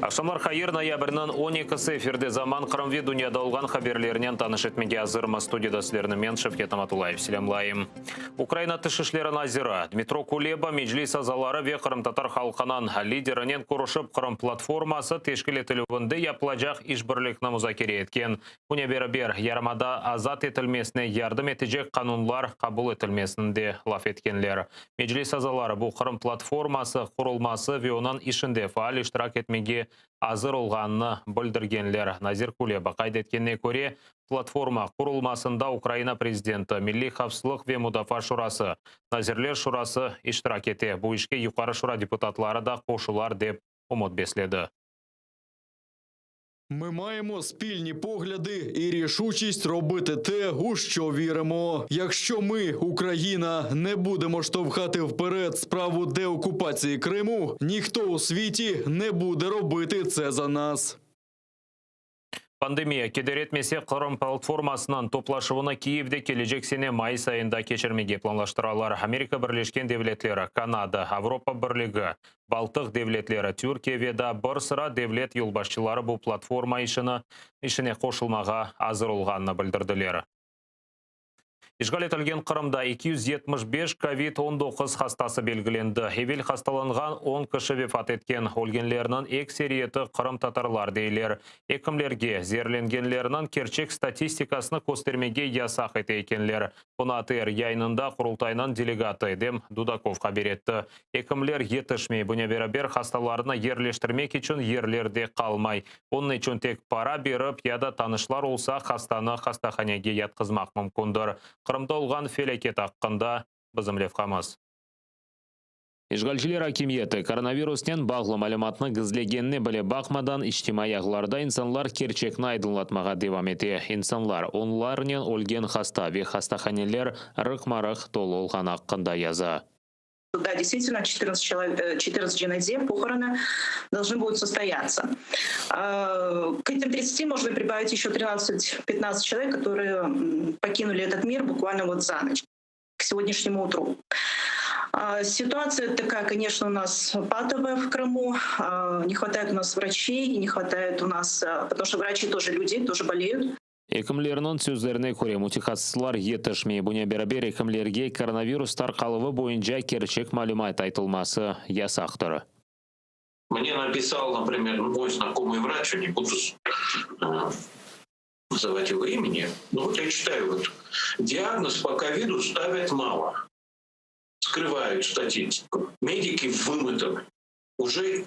Aqşamlar hayır, noyabrniñ 12-si efirde Zaman Qırım ve dünyada olğan haberlernen tanış etmege azırmız. Studiyada sizlerni men, Şevket Namatullayev, selâmlayım. Ukraina Tış işleri naziri Dmitro Kuleba Meclis azaları ve qırımtatar halqınıñ liderinen körüşip, Qırım platforması teşkil etilüvinde yapılacaq işbirlikni muzakere etken. Bunen beraber, yarımada azat etilmesine yardım etecek qanunlar qabul etilmesini de laf etkenler. Meclis azaları bu Qırım platforması qurulması ve onıñ işinde faal iştirak etmege azır olğanını bildirgenler. Nazir Kuleba qayd etkenine köre, platforma qurulmasında Ukraina prezidenti, Milliy havfsızlıq ve mudafaa şurası, Nazirler şurası iştirak ete, bu işke Yuqarı Şura deputatları da qoşular, dep ümüt besledi. Ми маємо спільні погляди і рішучість робити те, у що віримо. Якщо ми, Україна, не будемо штовхати вперед справу деокупації Криму, ніхто у світі не буде робити це за нас. Pandemiya keder etmese, Qırım platformasınıñ toplaşuvını Kiyevde kelecek sene mayıs ayında keçirmege planlaştıralar. Amerika Birleşken Devletleri, Kanada, Avropa Birligi, Baltıq devletleri, Türkiye ve daa bir sıra devlet yolbaşçıları bu platforma işini işine qoşulmağa azır olğanını bildirdiler. İşğal etilgen Qırımda 275 kovid 19 hastası belgilendi. Evel hastalanğan 10 kişi vefat etken. Ölgenlerniñ ekseriyeti qırımtatarlar, deyler. Ekimlerge zeerlengenlerniñ kerçek statistikasını köstermege yasaq ete ekenler. Bunı ATR yayınında Qurultaynıñ delegatı Edem Dudakov haber etti. Ekimler yetişmey, bunen beraber hastalarnı yerleştirmek içün yerler de qalmay. Onıñ içün tek para berip ya da tanışlar olsa hastanı hastahanege yatqızmaq mümkündir. Qırımda olğan felâket aqqında bizim levhamız. İşğalciler akimiyeti koronavirusnen bağlı malümatnı gizlegenine bile baqmadan, içtimaiy ağlarda insanlar kerçekni aydınlatmağa devam ete. İnsanlar, onlarnen ölgen hasta ve hastahaneler rıqma-rıq tolu olğanı aqqında yaza. Да, действительно, 14 человек, 14 дженазе, похороны должны будут состояться. К этим 30 можно прибавить еще 13-15 человек, которые покинули этот мир буквально вот за ночь, к сегодняшнему утру. Ситуация такая, конечно, у нас патовая в Крыму. Не хватает у нас врачей, не хватает у нас, потому что врачи тоже люди, тоже болеют. Ekimlerniñ sözlerine köre, mütehassıslar yetişmey. Bunen beraber ekimlerge koronavirus tarqaluvı boyunca kerçek malümat aytılması yasaqtır. Мне написал, например, мой знакомый врач, я не буду называть его имени, но вот я читаю, вот, диагноз по ковиду ставят мало, скрывают статистику. Медики вымотаны, уже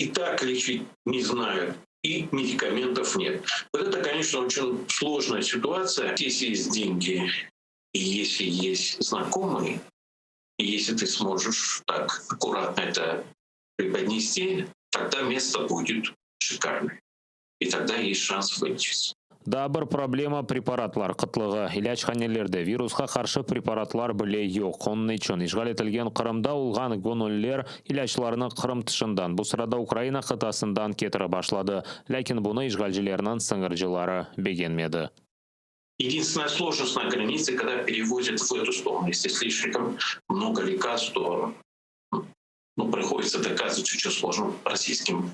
и так лечить не знают, и медикаментов нет. Вот это, конечно, очень сложная ситуация. Если есть деньги, и если есть знакомые, и если ты сможешь так аккуратно это преподнести, тогда место будет шикарное. И тогда есть шанс вылечиться. Daa bir problema preparatlar qıtlığı. İlâchanelerde virusqa qarşı preparatlar bile yoq. Onıñ içün işğal etilgen Qırımda olğan göñülliler ilâclarnı Qırım tışından, bu sırada Ukraina qıtasından ketirip başladı. Lâkin bunı işğalcilerniñ sıñırcıları begenmedi. Единственная сложность на границе, когда перевозят в эту сторону. Если слишком много лекарств, то ну, приходится доказывать очень сложно российским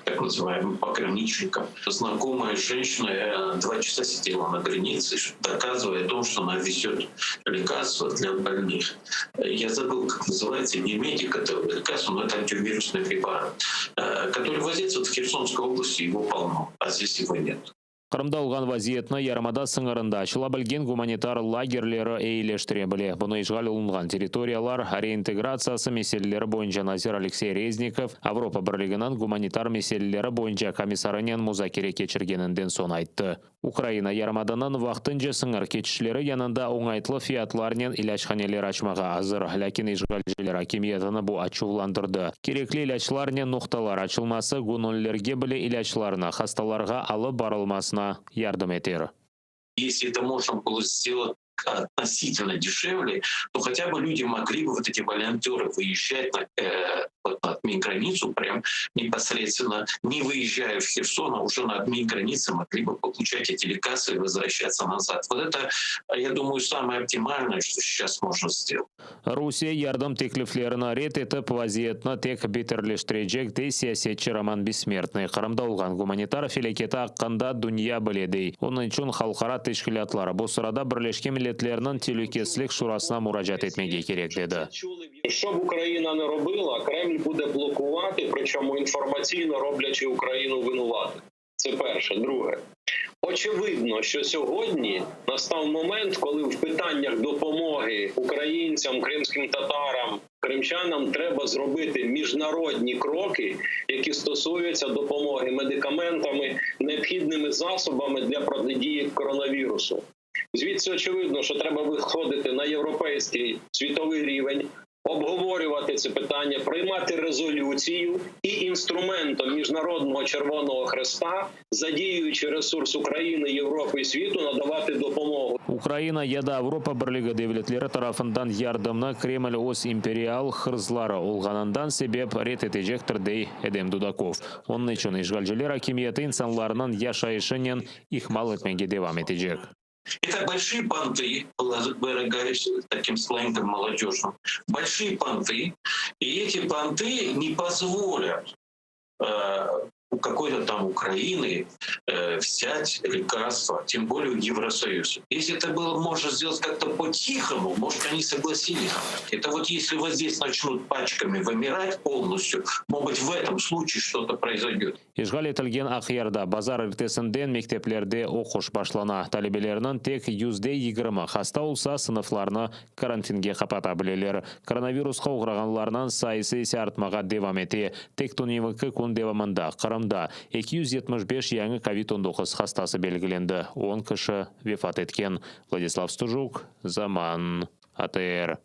так называемым пограничникам. Знакомая женщина 2 часа сидела на границе, доказывая о том, что она везет лекарства для больных. Я забыл, как называется, не медик это лекарство, но это антивирусный препарат, который возится вот в Херсонской области, его полно, а здесь его нет. Qırımda olğan vaziyetni yarımada sıñırında açıla bilgen gumanitar lagerleri eyileştire bile. Bunı işğal olunğan territoriyalar reintegratsiyası meseleleri boyunca nazir Aleksey Reznikov Avropa Birliginiñ gumanitar meseleleri boyunca komissarınen muzakere keçirgeninden soñ ayttı. Ukraina yarımadanıñ vaqtınca sıñır keçişleri yanında oñaytlı fiyatlarnen ilâchaneler açmağa azır. Lâkin işğalciler akimiyetini bu açuvlandırdı. Kerekli ilâclarnen noqtalar açılması göñüllilerge bile ilâclarnı hastalarğa alıp barılmasına yardım eter. Если это можно было сделать относительно дешевле, то хотя бы люди могли бы, вот эти волонтеры, выезжать на, э, вот на админ-границу, прям непосредственно, не выезжая в Херсон, а уже на админ-границе могли бы получать эти лекарства и возвращаться назад. Вот это, я думаю, самое оптимальное, что сейчас можно сделать. Rusiye yardım tekliflerini red etip, vaziyetni tek beterleştirecek, dey siyasetçi Roman Bessmertnıy. Qırımda olğan gumanitar felâketi aqqında dünya bile, dey. Onıñ içün halqara teşkilâtlar, bu sırada Birleşken Milletlerniñ Telükesizlik Şurasına muracaat etmege kerek, dedi. Що б Україна не робила, Кремль буде блокувати, причому інформаційно роблячи Україну винуватою. Це перше. Друге, очевидно, що сьогодні настав момент, коли в питаннях допомоги українцям, кримським татарам, кримчанам треба зробити міжнародні кроки, які стосуються допомоги медикаментами, необхідними засобами для протидії коронавірусу. Звідси очевидно, що треба виходити на європейський світовий рівень, обговорювати це питання, приймати резолюцію і інструментом міжнародного Червоного Хреста, задіюючи ресурс України, Європи і світу, надавати допомогу. Ukraina ya da Avropa Birligi devletleri tarafından yardımnı Kreml öz imperial hırsları olğanından sebep red etecektir, dey Edem Dudakov. Onıñ içün işğalciler akimiyeti insanlarnıñ yaşayışınen ihmal etmege devam etecek. Это большие понты, выражаясь таким сленгом молодежным, большие понты, и эти понты не позволят э, у какой-то там Украины э, взять лекарства, тем более у Евросоюза. Если это было можно сделать как-то по-тихому, может, они согласились. Это вот если вот здесь начнут пачками вымирать полностью, может быть, в этом случае что-то произойдет. İşğal etilgen Aqyarda bazar ertesinden mekteplerde oquş başlana. Talebelerniñ tek 20% hasta olsa, sınıflarnı karantinge qapata bileler. Koronavirusqa oğrağanlarnıñ sayısı ise artmağa devam ete. Tek tünevinki kün devamında Qırımda 275 yañı COVID-19 hastası belgilendi. 10 kişi vefat etken. Vladislav Stujuk, Zaman, ATR.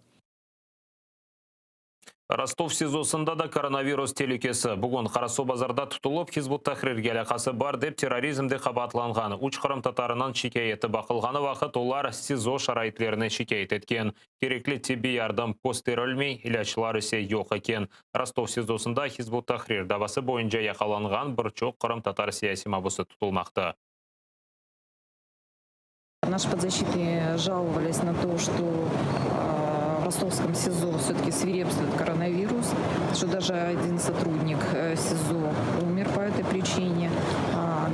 Rostov SİZOsında da koronavirus telükesi. Bugün Qarasuvbazarda tutulıp Hizb ut-Tahrirge alâqası bar dep terrorizmde qabaatlanğan üç qırımtatarınıñ şikâyeti baqılğanı vaqıt olar SİZO şaraitlerini şikâyet etken. Kerekli tibbiy yardım kösterilmey, ilâclar ise yoq eken. Rostov SİZOsında Hizb ut-Tahrir davası boyunca yaqalanğan bir çoq qırımtatar siyasiy mabüsi tutulmaqta. Наши подзащитные жаловались на то, что в ростовском СИЗО все-таки свирепствует коронавирус, что даже один сотрудник СИЗО умер по этой причине.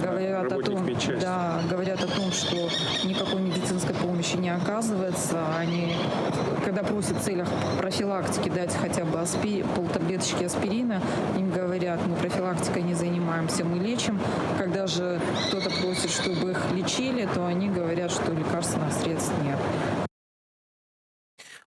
Говорят о том, да, говорят о том, что никакой медицинской помощи не оказывается. Они, когда просят в целях профилактики дать хотя бы аспи, полтаблеточки аспирина, им говорят, мы профилактикой не занимаемся, мы лечим. Когда же кто-то просит, чтобы их лечили, то они говорят, что лекарственных средств нет.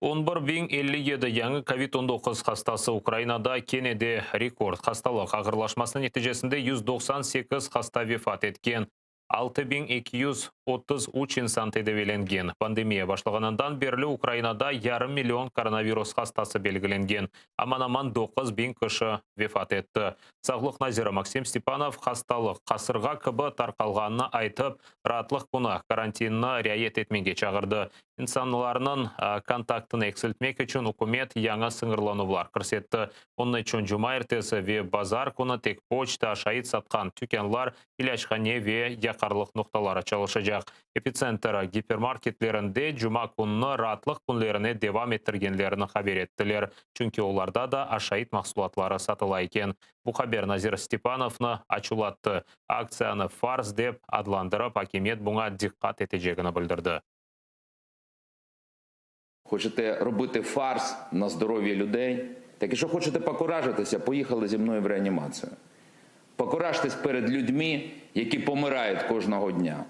11 057 yañı COVID-19 hastası Ukrainada kene de rekord. Hastalıq ağırlaşması neticesinde 198 hasta vefat etken. 6233 insan tedaviylengen. Pandemiya başlağanından berli Ukrainada yarım million koronavirus hastası belgilengen. Aman-aman 9000 kişi vefat etti. Sağlıq naziri Maksim Stepanov hastalıq qasırğa kibi tarqalğanını aytıp, raatlıq künü karantinni riayet etmege çağırdı. İnsanlarnıñ kontaktını eksiltmek içün ükümet yañı sıñırlanuvlar kirsetti. Onıñ içün cumaertesi ve bazar künü tek poçta, aşayt satqan tükânlar, ilâchane ve yaqarlıq noqtaları çalışacaq. Epitsentr gipermarketlerinde cuma kününi raatlıq künlerine devam ettirgenlerini haber ettiler. Çünki olarda da aşayt mahsulatları satıla eken. Bu haber nazir Stepanovnı açuvlattı. Aktsiyanı fars dep adlandırıp, akimiyet buña diqqat etecegini bildirdi. Хочете робити фарс на здоров'ї людей? Так якщо хочете покуражитися, поїхали зі мною в реанімацію. Покуражтесь перед людьми, які помирають кожного дня.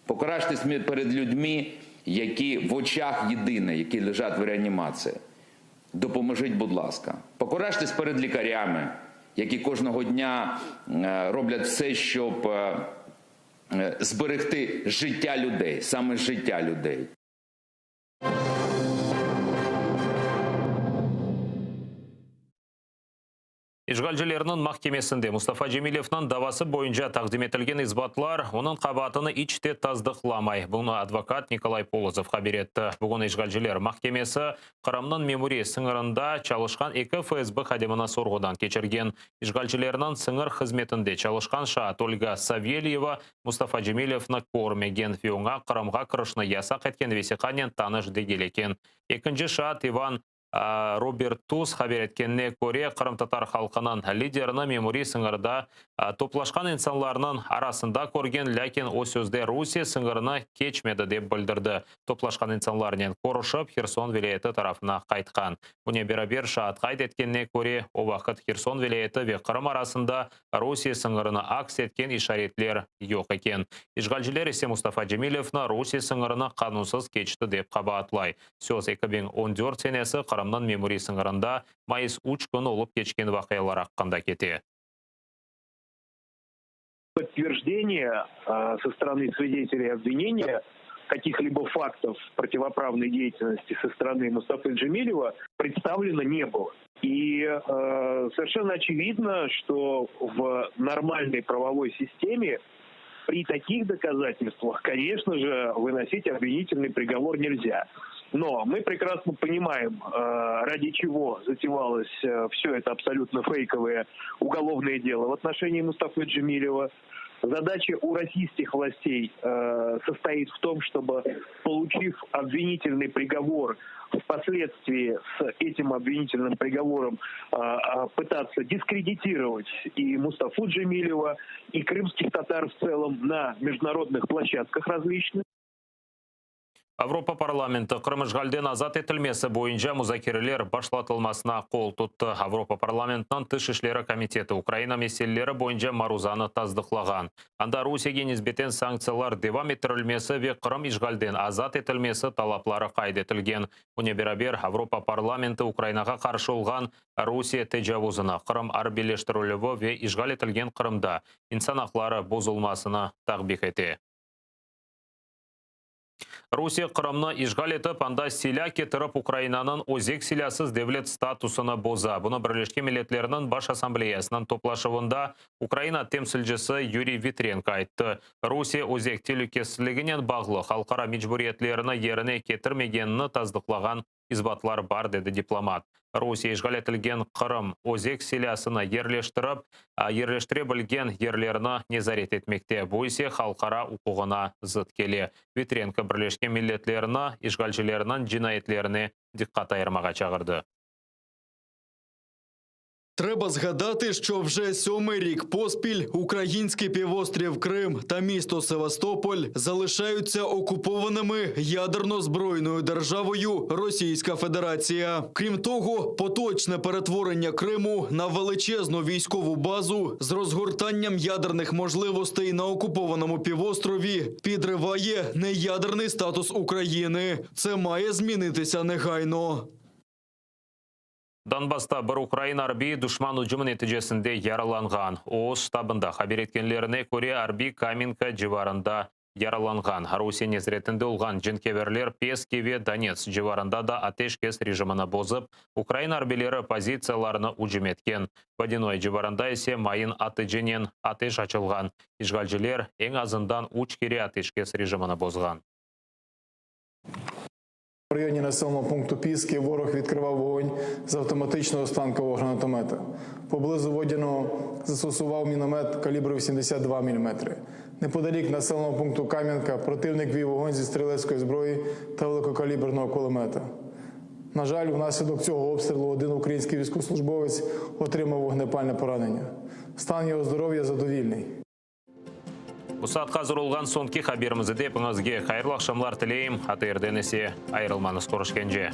Покуражтесь перед людьми, які в очах єдине, які лежать в реанімації. Допоможіть, будь ласка. Покуражтесь перед лікарями, які кожного дня роблять все, щоб зберегти життя людей, саме життя людей. İşğalcilerniñ mahkemesinde Mustafa Cemilevniñ davası boyunca taqdim etilgen isbatlar onıñ qabaatını iç te tasdıqlamay. Bunı advokat Nikolay Polozov haber etti. Bugün işğalciler mahkemesi Qırımnıñ memuriy sıñırında çalışqan eki FSB hadimini sorğudan keçirgen. İşğalcilerniñ sıñır hızmetinde çalışqan şaat Olga Savelyeva Mustafa Cemilevni körmegen ve oña Qırımğa kirişni yasaq etken vesiqanen tanış degil eken. Ekinci şaat İvan Robert Tuz haber etkenine köre, qırımtatar halqınıñ liderini memuriy sıñırda toplaşqan insanlarnıñ arasında körgen, lâkin o sözde Rusiye sıñırını keçmedi, dep bildirdi. Toplaşqan insanlarnen körüşip, Herson vilâyeti tarafına qaytqan. Bunen beraber, şaat qayd etkenine köre, o vaqıt Herson vilâyeti ve Qırım arasında Rusiye sıñırını aks etken işaretler yoq eken. İşğalciler ise Mustafa Cemilevni Rusiye sıñırını qanunsız keçti dep qabaatlay. Söz 2014 senesi Qırımnıñ memuriy sıñırında mayıs üç künü olıp keçken vaqialar aqqında kete. Подтверждение со стороны свидетелей обвинения каких-либо фактов противоправной деятельности со стороны Мустафы Джемилева представлено не было. И э, совершенно очевидно, что в нормальной правовой системе при таких доказательствах, конечно же, выносить обвинительный приговор нельзя. Но мы прекрасно понимаем, э, ради чего затевалось э, все это абсолютно фейковое уголовное дело в отношении Мустафы Джемилева. Задача у российских властей э, состоит в том, чтобы, получив обвинительный приговор, впоследствии с этим обвинительным приговором пытаться дискредитировать и Мустафу Джемилева, и крымских татар в целом на международных площадках различных. Avropa parlamenti Qırım işğalden azat etilmesi boyunca muzakereler başlatılmasına qol tuttı. Avropa parlamentiniñ tış işleri komiteti Ukraina meseleleri boyunca maruzanı tasdıqlağan. Anda Rusiyege nisbeten sanktsiyalar devam ettirilmesi ve Qırım işğalden azat etilmesi talapları qayd etilgen. Bunen beraber, Avropa parlamenti Ukrainağa qarşı olğan Rusiye tecavuzını, Qırım arbiyleştirilüvi ve işğal etilgen Qırımda insan aqları bozulmasını takbih ete. Rusiye Qırımnı işğal etip, anda silâ ketirip, Ukrainanıñ özek silâsız devlet statusını boza. Bunı Birleşken Milletlerniñ Baş Assambleyasınıñ toplaşuvında Ukraina temsilcisi Yuriy Vitrenko ayttı. Rusiye özek telükesizliginen bağlı halqara mecburiyetlerini yerine ketirmegenini tasdıqlağan isbatlar bar, dedi diplomat. Rusiye işğal etilgen Qırım özek silâsını yerleştirip, yerleştire bilgen yerlerini nezaret etmekte, bu ise halqara uquğına zıt kele. Vitrenko Birleşken Milletlerni işğalcilerniñ cinayetlerine diqqat ayırmağa çağırdı. Треба згадати, що вже сьомий рік поспіль український півострів Крим та місто Севастополь залишаються окупованими ядерно-збройною державою Російська Федерація. Крім того, поточне перетворення Криму на величезну військову базу з розгортанням ядерних можливостей на окупованому півострові підриває неядерний статус України. Це має змінитися негайно. Donbassta bir ukrain arbiyi duşman ücümi neticesinde yaralanğan. Öz ştabında haber etkenlerine köre, arbiy Kamenka civarında yaralanğan. Rusiye nezaretinde olğan cenkâverler Peski ve Donets civarında da ateşkes rejimini bozıp, ukrain arbiyleri pozitsiyalarına ücüm etken. Vodânoye civarında ise mayın atıcınen ateş açılğan. İşğalciler eñ azından üç kere ateşkes rejimini bozğan. В районі населеного пункту Піски ворог відкривав вогонь з автоматичного станкового гранатомета. Поблизу Водяного застосував міномет калібру 82 мм. Неподалік населеного пункту Кам'янка противник вів вогонь зі стрілецької зброї та великокаліберного кулемета. На жаль, внаслідок цього обстрілу один український військовослужбовець отримав вогнепальне поранення. Стан його здоров'я задовільний. Bu saatqa azır olğan soñki haberimiz edi. Epiñizge hayırlı aqşamlar tileyim. ATRden ise ayırılmañız. Körüşkence.